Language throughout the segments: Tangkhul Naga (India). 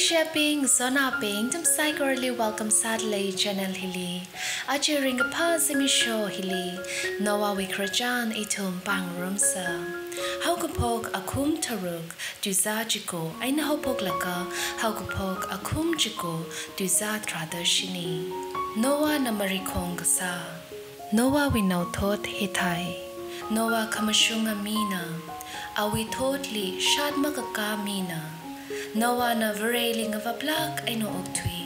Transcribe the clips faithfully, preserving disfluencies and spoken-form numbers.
Leishiyabing, sonabing, nathum saikorali welcome sādalei channel hili. Aja ringkaphā zimiksho hili Noahwui khararchan ithum pāngarumsa. Haokaphok akhum tharuk, tuizā chiko eina haophoklaga haokaphok akhum chiko, tuizā tharāda shini. Noahna marikhong kasā. Noahwui naothot hithai. Noah khamashunga mina, awui thotli shat makakā mina. Noahna Vareli ngavaplāk eina okathui.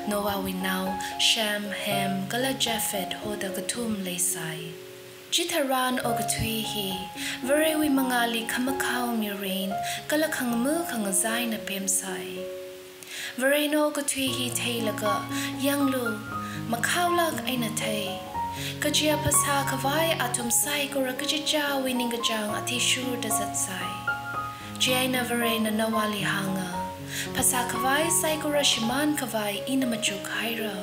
Noahwui nao Shem, Ham kala Japheth hoda kathum leisai. Chitharan okathui hi Varewui mangāli khamakhao mirin kala khangama khangazā eina pemsai. Varena okathui hi theilaga, yanglu, makhaolāk eina thei. Kajiya phasā khavai athum saikora kachichāwui ningkachāng athishurda zatsai. Chieina Varena Noahli hānga, phasā khavai saikora shimān khavai ina machuk haira.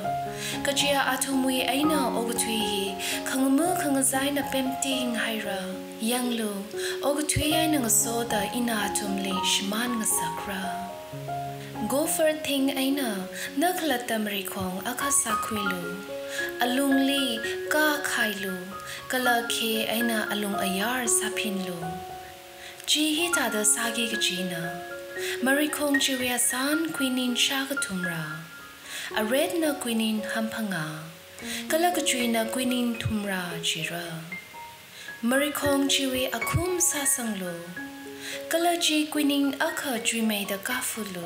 Kajiya athumwui eina okathui hi khangama khangazā eina pemting haira. Yanglu, okathui eina ngasoda ina athumli shimān ngasakra. Gopher thing eina na khalatta marikhong akha sākhuilu. Alungli kā khailu, kala khe eina alung ayar sāphinlu. Chi hithāda sāki kajina. Marikhong chiwui asān quinine shākathumra. Aretna quinine hamphangā, kala kachuina quinine thumra jira. Marikhong chiwui akhum sāsanglu, kala chi quinine akha chuimeida kāfulu,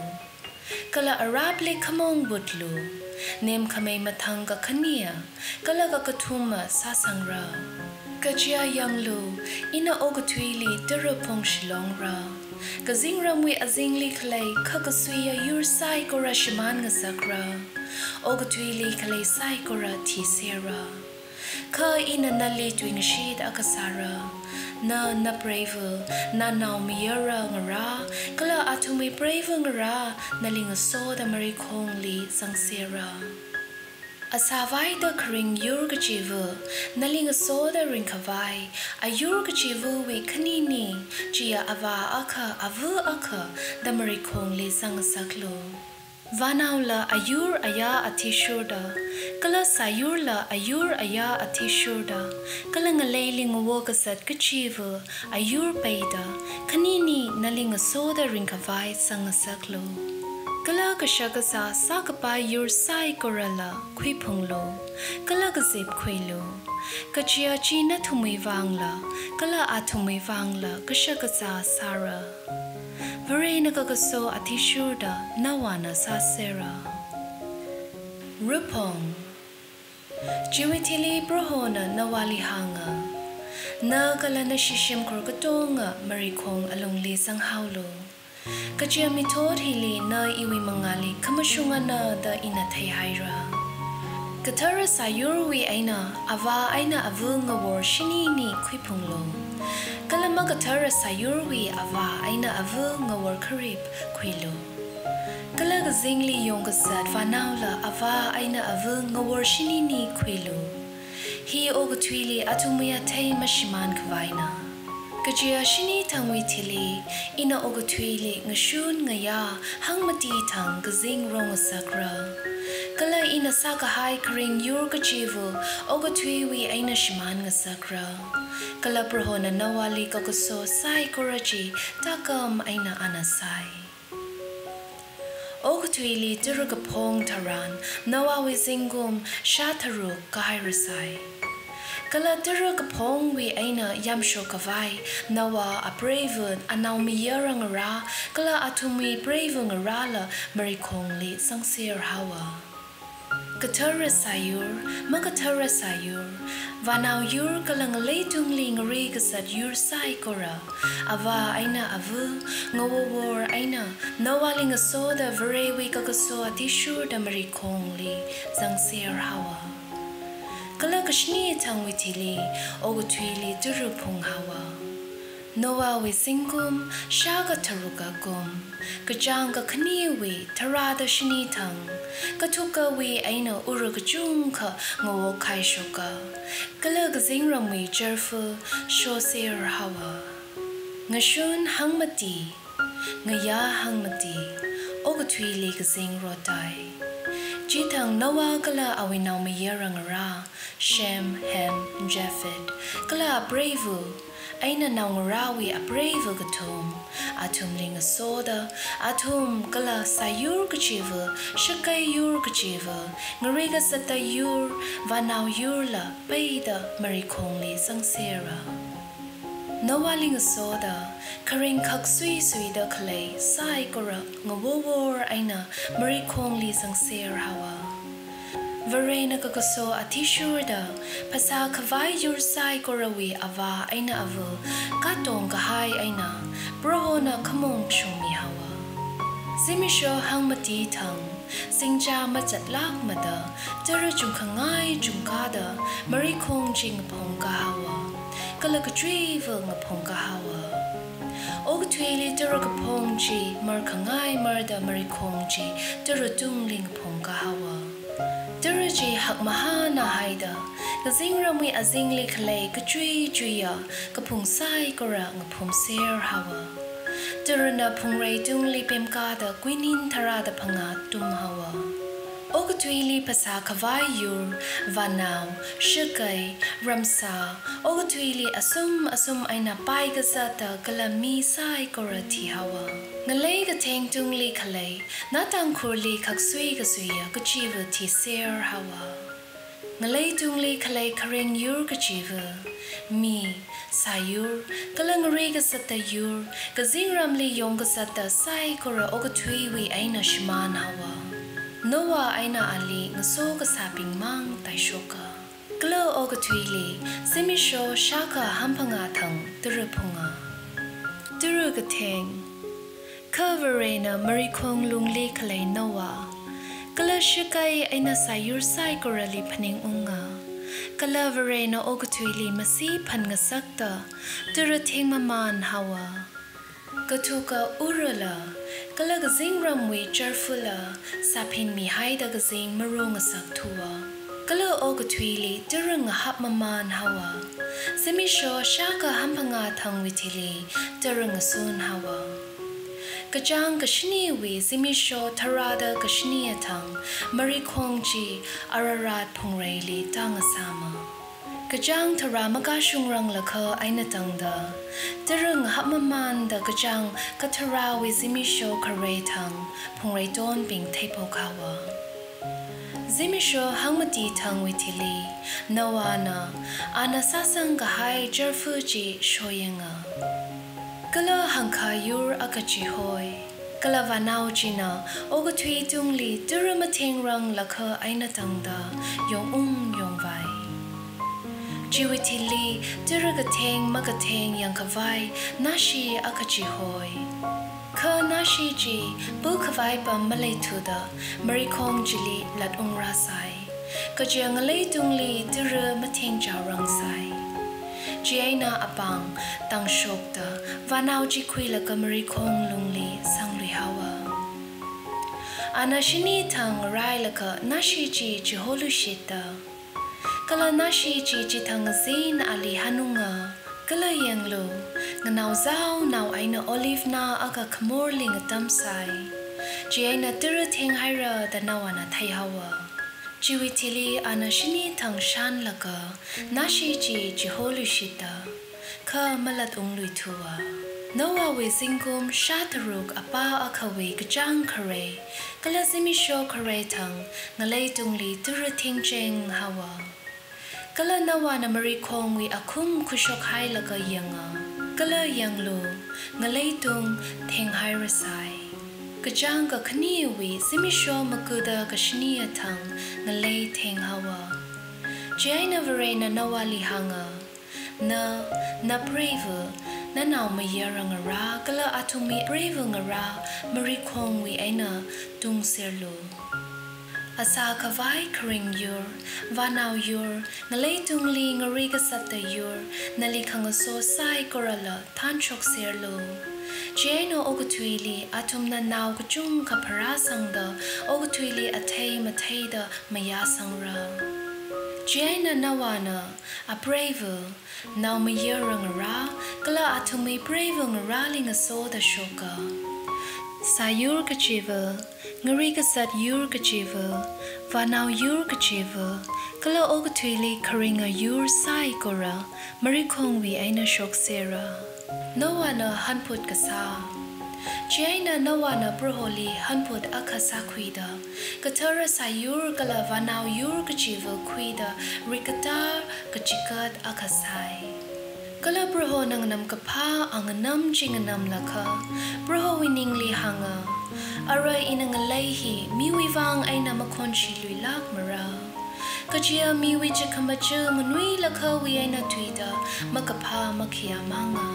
kala arapli khamong vutlu, nemkhamei mathang kakhane, kala kakathuma sāsangra. Kajiya yanglu, ina okathuili tara phongshilongra. Kazingramwui azingli khalei khakasuiya yur saikora shimān ngasakra. Okathuili khalei saikora thisera. Kha ina nali tuingashit akha sāra. Na napreiva, nanaomayara ngarā, kala athumwui preiva ngarā nali ngasoda marikhongli zangsera. Asāvaida kharing yur kachiva, nali ngasoda ringkhavai ayur kachivawui khanini, chiya avā akha ava akha da marikhongli zangngasaklu. Vānaola ayur ayā athishurda, kala sāyurla ayur ayā athishurda, kala ngaleili ngawo kazat kachiva ayur peida, khanini nali ngasoda ringkhavai zangngasaklu. Kala kashakazā sākapai yur saikorala khuiphunglu, kala kazip khuilu. Kajiya chi nathumwui vangla, kala athumwui vangla kashakazā sāra. Varena kakaso athishurda Noahna sāsera. Raphong. Chiwui thili Prohona Noahli hānga, na kala nashi shimkhur katonga marikhong alungli zanghaolu. Kajiya mithot hili na iwui mangāli khamashungana da ina theihaira. Kathara sāyurwui eina avā eina ava ngawor shinini khuiphunglu. Kala makathara sāyurwui avā eina ava ngawor kharip khuilu. Kala kazingli yongkazat vānaola avā eina ava ngawor shinini khuilu. Hi okathuili athumwui athei mashimān khavaina. Kajiya shini thangwui thili, ina okathuili ngashun ngayā hangmati thang kazing rongasakra. Kala ina sākahai kharing yur kachiva okathuiwui eina shimān ngasakra. Kala Prohona Noahli kakaso saikora chi tākam eina ana sai. Okathuili tara kaphong tharan Noahwui zingkum shā tharuk kāhairasai. Kala tara kaphongwui eina yamshok khavai Noah apreiva, anaomayara ngarā, kala athumwui preiva ngarāla marikhongli zangser haowa. Kathara sāyur, makathara sāyur, vānao yur kala ngalei tungli ngari kazat yur saikora, avā eina ava, ngawowor eina Noahli ngasoda Varewui kakaso athishurda marikhongli zangser haowa. Kala kashini thangwui thili okathuili tara phung haowa. Noahwui zingkum shākatharuka kum, kachāng kakhanewui tharāda shini thang, kathukawui eina ura kachungkha ngawokkhaishoka, kala kazingramwui charfa shoser haowa. Ngashun hangmati, ngayā hangmati, oka Okathuili kazing rotai. Chithang Noah kala awui naomayarangarā, Shem, Ham, Japheth, kala apreiva eina naongarāwui apreiva kathum, athumli ngasoda, athum kala sāyur kachiva, shakei yur kachiva, ngari kazatta yur, vānao yurla peida marikhongli zangsera. Noahli ngasoda, kharing khaksui suida khalei saikora ngawor wor eina marikhongli zangser haowa. Varena kakaso athishurda, phasā khavai yur saikorawui avā eina ava katong kahai eina, Prohona khamong shungmi haowa. Zimiksho hangmati thang, zingcha mazatlākmada, tara chungkhangai chungkāda, marikhong chi ngaphongkā haowa. Kala kachuiva ngaphongkā haowa. Okathuili tara kaphong chi markhangai marda marikhong chi tara tungli ngaphongkā haowa. Tara chi hakmahāna haida, kazingramwui azingli khalei kachui chuiya kaphung saikora ngaphumser haowa. Tarana phungrei tungli pemkāda kuinin tharāda phangā tum haowa. Okathuili phasā khavai yur, vānao, shakei, ramsā, okathuili asum asum eina pai kazatta kala mi saikora thi haowa. Ngalei katheng tungli khalei, na Tangkhulli khaksui kasuiya kachiva thiser haowa. Ngalei tungli khalei kharing yur kachiva, mi, sāyur, kala ngari kazatta yur, kazingramli yong kazatta saikora okathuiwui eina shimān haowa. Noah eina ali ngaso kasābing mang taishoka. Kala okathuili, zimiksho shākha hamphangā thang tara phunga. Tara katheng. Kha Varena marikhong lungli khalei Noah, kala shakei eina sāyur saikorali phaningunga. Kala Varena okathuili masi phan ngasakta, tara thengmamān haowa. Kathuka urala, kala kazingramwui charfala, sāphinmi haida kazing maru ngasak thuwa. Kala okathuili tara ngahap mamān haowa. Zimiksho shākha hamphangā thangwui thili, tara ngasun haowa. Kachāng kashiniwui zimiksho tharāda kashini athang, marikhong chi Ararat phungreili tāngasāma. Kachāng tharā makashungranglakha eina tangda, tara ngahap mamānda kachāng katharāwui zimiksho khare thang, phungrei tonbing theiphok haowa. Zimiksho hangmati thangwui thili, Noahna, ana sāsang kahai charfa chi shoyanga. Kala hangkhā yur akha chihoi. Kala vānao china okathui tungli tara mathengranglakha eina tangda yongung yongvai. Chiwui thili tara katheng makatheng yangkhavai nashi akha chihoi. Kha nashi chi pukhavai pam maleithuda marikhong chili latungrāsai. Kaja ngalei tungli tara mathengchaorangsai. Chieina apāng tāngshokta vānao chi khuilaga marikhong lungli zanglui haowa. Ana shini thang railaga nashi chi chiholuishitta. Kala nashi chi chithang ngazin ali hanunga. Kala yanglu, nganao zaonao eina olive nā akha khamorli ngatamsai. Chieina tara thenghaira da Noahna theihaowa. Chiwui thili ana shini thang shanlaga, nashi chi chiholuishitta, kha malatungluithuwa. Noahwui zingkum shātharuk apā akhawui kachāng khare, kala zimiksho khare thang, ngalei tungli tara thengcheng haowa. Kala Noahna marikhongwui akhum khuishokhailaga yanga. Kala yanglu, ngalei tung thenghairasai. Kachāng kakhaniwui zimiksho makuda kashini athang ngalei thenghaowa. Chieina Varena Noahli hānga, na, napreiva, nanaomayarangarā, kala athumwui preivangarā, marikhongwui eina tungserlu. Asā khavai kharing yur, vānao yur, ngalei tungli ngari kazatta yur, nali khangaso saikorala thanshokserlu. Chieina okathuili athumna nao kachungkha pharāsangda okathuili athei matheida mayāsangra. Chieina Noahna apreiva, naomayarangarā, kala athumwui preivangarāli ngasoda shoka. Sāyur kachiva, ngari kasat yur kachiva, vānao yur kachiva, kala okathuili kharinga yur saikora marikhongwui eina shoksera. Noahna hanphut kasā. Chieina Noahna Proholi hanphut akha sākhuida, kathara sāyur kala vānao yur kachiva khuida rikkatā kachigat akha sai. Kala Prohona nganamkaphā anganam chi nganamlakha, Prohowui ningli hānga, arui ina ngalei hi miwui vang eina makhonshiluilākmara. Kajiya miwui chikhamachā nganuilakhawui eina thuida makaphā makhayā manga.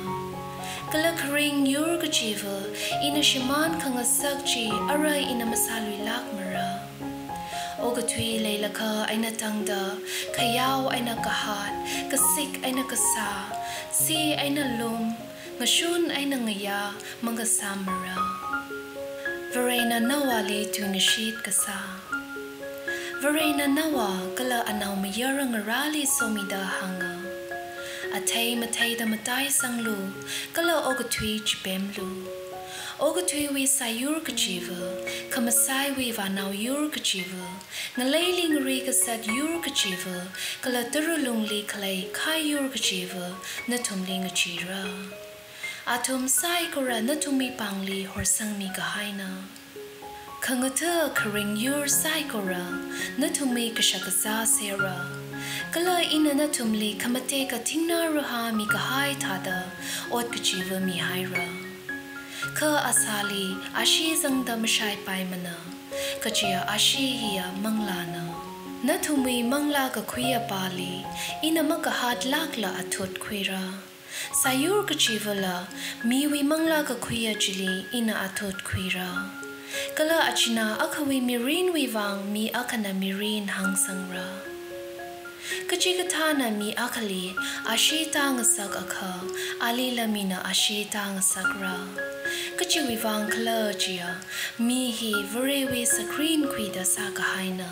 Kala kharing yur kachiva ina shimān khangasak chi arui ina masāluilākmara. Okathui leilakha eina tangda, khayao eina kahāt, kasik eina kasā, si eina lum, ngashun eina ngayā mangasāmara. Varena Noahli tuingashit kasā. Varena Noah kala anaomayara ngarāli somida hānga, athei matheida mataisanglu, kala okathui chipemlu. Okathuiwui sāyur kachiva, khamasaiwui vānao yur kachiva, ngaleili ngari kasat yur kachiva, kala tara lungli khalei khai yur kachiva nathumli ngachira. Athum saikora nathumwui pāngli horsangmi kahaina. Khangatha kharing yur saikora nathumwui kashakazā sera. Kala ina nathumli khamateka thingnā rahā mikahai thāda ot kachiva mihaira. Kha asāli ashee zangda mashaipaimana, kajiya ashee hiya manglāna. Nathumwui manglā kakhuiya pāli ina makahātlākla athut khuira. Sāyur kachivala miwui manglā kakhuiya chili ina athut khuira. Kala achinā akhawui mirinwui vang mi akhana mirin hāngsangra. Kachikathāna mi akhali ashee tāngasak akha, alila mina ashee tāngasakra. Kachiwui vang khala chiya, mi hi Varewui sakrin khuida sākahaina.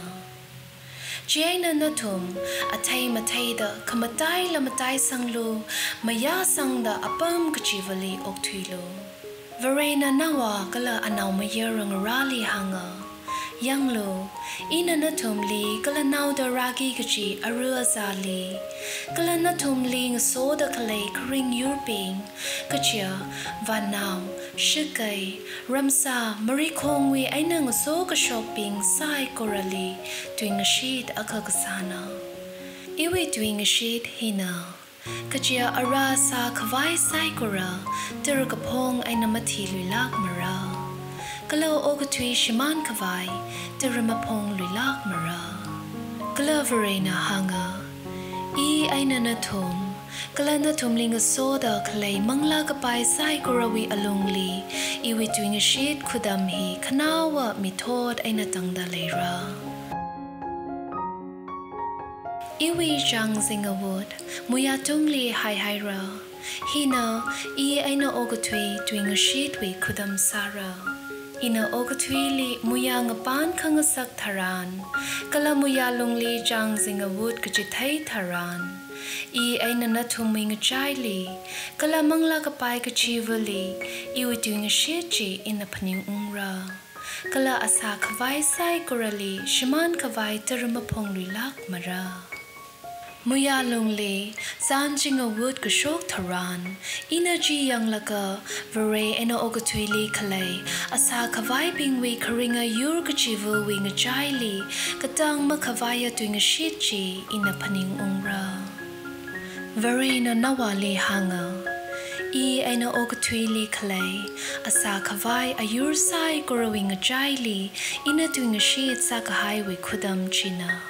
Chieina nathum athei matheida khamataila mataisanglu, mayāsangda apam kachivali okthuilu. Varena Noah kala anaomayara ngarāli hānga, yanglu, ina nathumli kala naoda rāki kachi ara azāli, kala nathumli ngasoda khalei kharing yurbing, kajiya vānao, shakei, ramsā, marikhongwui eina ngaso kashokbing saikorali tuingashit akha kasāna. Iwui tuingashit hina, kajiya ara sākhavai saikora tara kaphong eina mathiluilākmara, kala okathui shimānkhavai tara maphongluilākmara. Kala Varena hānga, I eina nathum, kala nathumli ngasoda khalei manglā kapai saikorawui alungli iwui tuingashit khudam hi khanaowa mithot eina tangda leira. Iwui chāng zingawut muiyā tungli haihaira. Hina I eina okathui tuingashitwui khudam sāra. Ina okathuili muiyā ngapān khangasak tharan, kala muiyā lungli chāng zingawut kachithei tharan, I eina nathumwui ngachaili, kala manglā kapai kachivali, iwui tuingashit chi ina phaningungra. Kala asākhavai saikorali shimānkhavai tara maphongluilākmara. Muiyā lungli zan zingawut kashok tharan, ina chi yanglaga Vare eina okathuili khalei asākhavaibingwui kharinga yur kachivawui ngachaili katang makhavaiya tuingashit chi ina phaningungra. Varena Noahli hānga, I eina okathuili khalei asākhavai ayur saikorawui ngachaili ina tuingashit sākahaiwui khudam china.